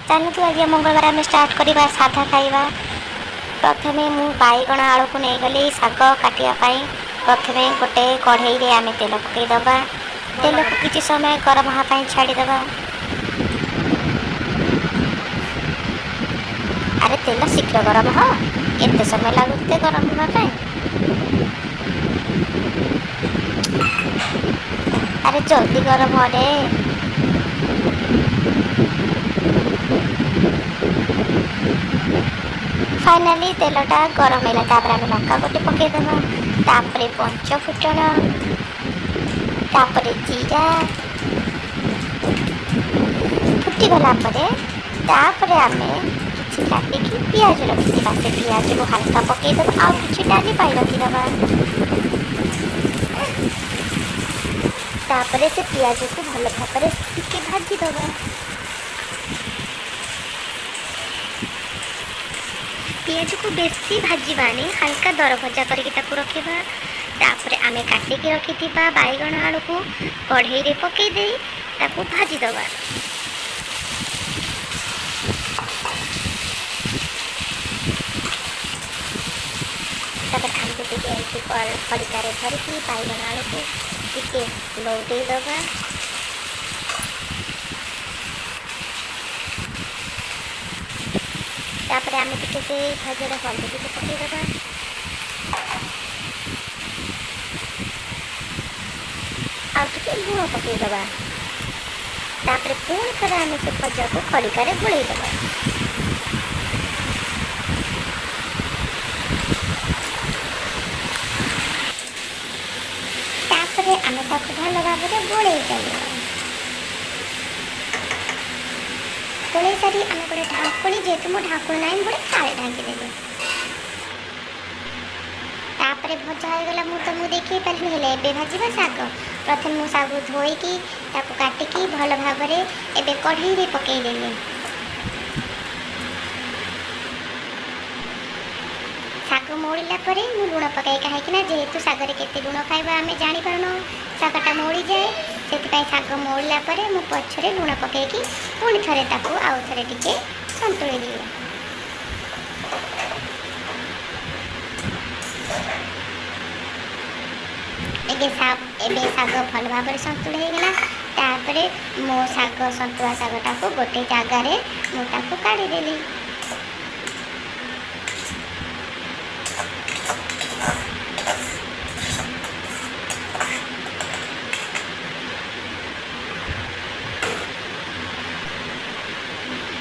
ଚାଲନ୍ତୁ, ଆଜି ମଙ୍ଗଳବାର, ଆମେ ଷ୍ଟାର୍ଟ କରିବା ସାଧା ଖାଇବା। ପ୍ରଥମେ ମୁଁ ବାଇଗଣ ଆଳୁକୁ ନେଇଗଲି ଶାଗ କାଟିବା ପାଇଁ। ପ୍ରଥମେ ଗୋଟେ କଢ଼େଇରେ ଆମେ ତେଲ ପକାଇଦେବା। ତେଲକୁ କିଛି ସମୟ ଗରମ ହେବା ପାଇଁ ଛାଡ଼ିଦେବା। ଆରେ, ତେଲ ଶୀଘ୍ର ଗରମ ହ, ଏତେ ସମୟ ଲାଗୁଛି ଗରମ ହେବା ପାଇଁ? ଆରେ, ଜଲ୍ଦି ଗରମ ରେ। ଫାଇନାଲି ତେଲଟା ଗରମ ହେଲା। ତାପରେ ଆମେ ଲଙ୍କା ଗୋଟେ ପକାଇଦେବା, ତାପରେ ପଞ୍ଚ ଫୁଟଣ, ତାପରେ ଜିରା ଫୁଟିଗଲା ପରେ ତାପରେ ଆମେ କିଛି କାଟିକି ପିଆଜ ରଖିଥିବା, ସେ ପିଆଜକୁ ହାଲକା ପକାଇଦେବା ଆଉ କିଛି ଡାଲି ପାଇଁ ରଖିଦେବା। ତାପରେ ସେ ପିଆଜକୁ ଭଲ ଭାବରେ ଟିକେ ଭାଜିଦେବା। ପିଆଜକୁ ବେଶୀ ଭାଜିବାନି, ହାଲକା ଦର ଭଜା କରିକି ତାକୁ ରଖିବା। ତାପରେ ଆମେ କାଟିକି ରଖିଥିବା ବାଇଗଣ ଆଳୁକୁ କଢ଼େଇରେ ପକାଇ ଦେଇ ତାକୁ ଭାଜିଦେବା। ତାପରେ ଆମକୁ ଟିକେ ଏମିତି ଖଡ଼ିକାରେ ଧରିକି ବାଇଗଣ ଆଳୁକୁ ଟିକେ ଲଉଟେଇ ଦେବା। ତାପରେ ଆମେ ଟିକେ ସେ ଭଜାରେ ହଳଦୀ ଟିକେ ପକାଇଦେବା ଆଉ ଟିକେ ଲୁଣ ପକାଇଦେବା। ତାପରେ ପୁଣି ଥରେ ଆମେ ସେ ଭଜାକୁ ଖଡ଼ିକାରେ ଗୋଳେଇ ଦେବା। ତାପରେ ଆମେ ତାକୁ ଭଲ ଭାବରେ ଗୋଳେଇ ଚାଲିବା। ଗୋଳେଇ ସାରି ଆମେ ଗୋଟେ ଢାଙ୍କୁଣୀ, ଯେହେତୁ ମୋ ଢାଙ୍କୁଣୀ ନାହିଁ, ମୁଁ ଗୋଟେ ଥାଳି ଢାଙ୍କିଦେଲି। ତାପରେ ଭଜା ହେଇଗଲା, ମୁଁ ତମକୁ ଦେଖେଇ ପାରିଲି। ହେଲେ ଏବେ ଭାଜିବା ଶାଗ। ପ୍ରଥମେ ମୁଁ ଶାଗ ଧୋଇକି ତାକୁ କାଟିକି ଭଲ ଭାବରେ ଏବେ କଢ଼େଇରେ ପକାଇଦେଲି। ଶାଗ ମଉଳିଲା ପରେ ମୁଁ ଲୁଣ ପକାଏ, କାହିଁକି ନା ଯେହେତୁ ଶାଗରେ କେତେ ଲୁଣ ଖାଇବା ଆମେ ଜାଣିପାରୁନୁ, ଶାଗଟା ମଉଳିଯାଏ। ସେଥିପାଇଁ ଶାଗ ମଉଳିଲା ପରେ ମୁଁ ପଛରେ ଲୁଣ ପକାଇକି ପୁଣି ଥରେ ତାକୁ ଆଉ ଥରେ ଟିକେ ସନ୍ତୁଳି ଦିଏ। ଏବେ ଶାଗ ଭଲ ଭାବରେ ସନ୍ତୁଳି ହେଇଗଲା। ତାପରେ ମୋ ଶାଗ, ସନ୍ତୁଳା ଶାଗଟାକୁ ଗୋଟେ ଜାଗାରେ ମୁଁ ତାକୁ କାଢ଼ିଦେଲି।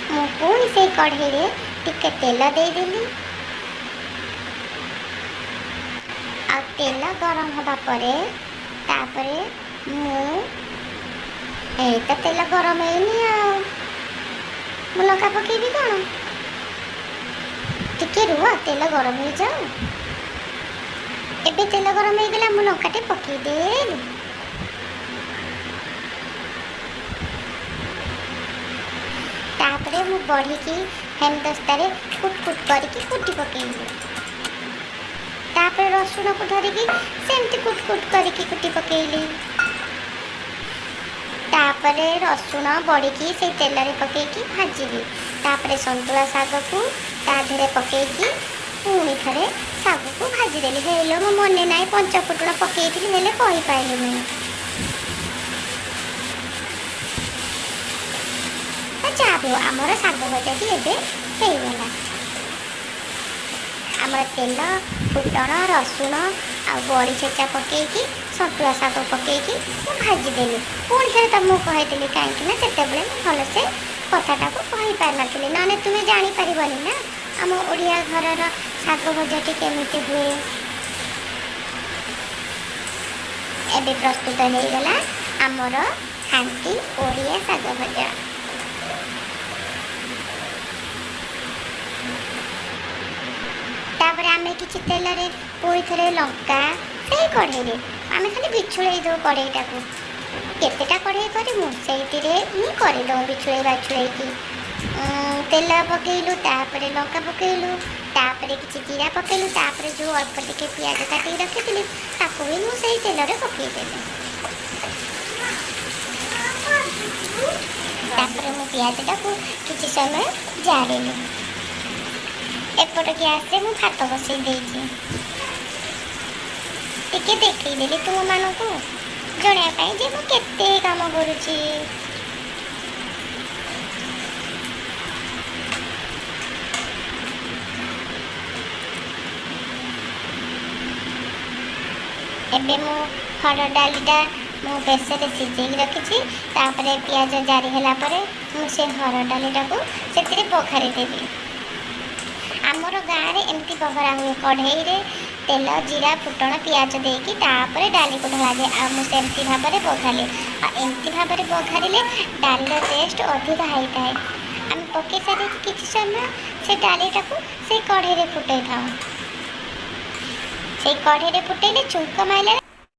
ମୁଁ ପୁଣି ସେଇ କଢ଼େଇରେ ଟିକେ ତେଲ ଦେଇଦେଲି ଆଉ ତେଲ ଗରମ ହେବା ପରେ ତାପରେ ମୁଁ, ଏଇ ତ ତେଲ ଗରମ ହେଇନି ଆଉ ମୁଁ ଲଙ୍କା ପକେଇବି କ'ଣ? ଟିକେ ରୁହ, ତେଲ ଗରମ ହେଇଯାଉ। ଏବେ ତେଲ ଗରମ ହେଇଗଲା, ମୁଁ ଲଙ୍କାଟେ ପକେଇଦେଲି। ତାପରେ ମୁଁ ବଢ଼ିକି ହେମଦସ୍ତାରେ କୁଟ କୁଟ କରିକି କୁଟି ପକେଇଲି। ତାପରେ ରସୁଣକୁ ଧରିକି ସେମିତି କୁଟ କୁଟ କରିକି କୁଟି ପକେଇଲି। ତାପରେ ରସୁଣ ବଢ଼ିକି ସେଇ ତେଲରେ ପକେଇକି ଭାଜିଲି। ତାପରେ ସନ୍ତୁଳା ଶାଗକୁ ତା ଦେହରେ ପକେଇକି ପୁଣି ଥରେ ଶାଗକୁ ଭାଜିଦେଲି। ହେଇଲୋ, ମୋ ମନେ ନାହିଁ, ପଞ୍ଚ ଫୁଟଣ ପକେଇଥିଲି, ହେଲେ କହିପାରିଲିନି। ଯାହା ବି ହଉ, ଆମର ଶାଗ ଭଜାଟି ଏବେ ହେଇଗଲା। ଆମର ତେଲ, ଫୁଟଣ, ରସୁଣ ଆଉ ବଡ଼ି ଛେଚା ପକେଇକି, ସନ୍ତୁଳା ଶାଗ ପକେଇକି ମୁଁ ଭାଜିଦେଲି। ପୁଣି ଥରେ ତମକୁ କହିଦେଲି, କାହିଁକି ନା ସେତେବେଳେ ମୁଁ ଭଲସେ କଥାଟାକୁ କହିପାରିନଥିଲି। ନହେଲେ ତୁମେ ଜାଣିପାରିବନି ନା ଆମ ଓଡ଼ିଆ ଘରର ଶାଗ ଭଜାଟି କେମିତି ହୁଏ। ଏବେ ପ୍ରସ୍ତୁତ ହେଇଗଲା ଆମର ଖାଣ୍ଟି ଓଡ଼ିଆ ଶାଗ ଭଜା। ତାପରେ ଆମେ କିଛି ତେଲରେ ପୁଣି ଥରେ ଲଙ୍କା, ସେଇ କଢ଼େଇରେ ଆମେ ଖାଲି ବିଛୁଳେଇ ଦେଉ କଢ଼େଇଟାକୁ। କେତେଟା କଢ଼େଇ କରିମୁ? ସେଇଥିରେ ହିଁ କରିଦେଉ ବିଛୁଳେଇ ବାଛୁଳେଇକି। ତେଲ ପକେଇଲୁ, ତାପରେ ଲଙ୍କା ପକେଇଲୁ, ତାପରେ କିଛି ଜିରା ପକେଇଲୁ। ତାପରେ ଯେଉଁ ଅଳ୍ପ ଟିକେ ପିଆଜ କାଟିକି ରଖିଥିଲି, ତାକୁ ବି ମୁଁ ସେଇ ତେଲରେ ପକେଇଦେଲି। ତାପରେ ମୁଁ ପିଆଜଟାକୁ କିଛି ସମୟ ଜାଳିଲି। ଏପଟ ଗ୍ୟାସରେ ମୁଁ ଭାତ ବସେଇ ଦେଇଛି। ଟିକେ ଦେଖେଇଦେଲି ତୁମମାନଙ୍କୁ ଜଣେଇବା ପାଇଁ ଯେ ମୁଁ କେତେ କାମ କରୁଛି। ଏବେ ମୁଁ ହରଡ଼ ଡାଲିଟା ମୁଁ ପ୍ରେସରରେ ସିଝେଇକି ରଖିଛି। ତାପରେ ପିଆଜ ଜାରି ହେଲା ପରେ ମୁଁ ସେ ହରଡ଼ ଡାଲିଟାକୁ ସେଥିରେ ବଘାରି ଦେବି। ଆମର ଗାଁରେ ଏମିତି ବଘରା ହୁଏ, କଢ଼େଇରେ ତେଲ, ଜିରା, ଫୁଟଣ, ପିଆଜ ଦେଇକି ତାପରେ ଡାଲିକୁ ଢଳାଯାଏ। ଆଉ ମୁଁ ସେମିତି ଭାବରେ ବଘାରିଲି। ଆଉ ଏମିତି ଭାବରେ ବଘାରିଲେ ଡାଲିର ଟେଷ୍ଟ ଅଧିକା ହେଇଥାଏ। ଆମେ ପକେଇ ସାରିକି କିଛି ସମୟ ସେ ଡାଲିଟାକୁ ସେଇ କଢ଼େଇରେ ଫୁଟେଇଥାଉ। ସେଇ କଢ଼େଇରେ ଫୁଟେଇଲେ ଛୁଙ୍କ ମାରିଲେ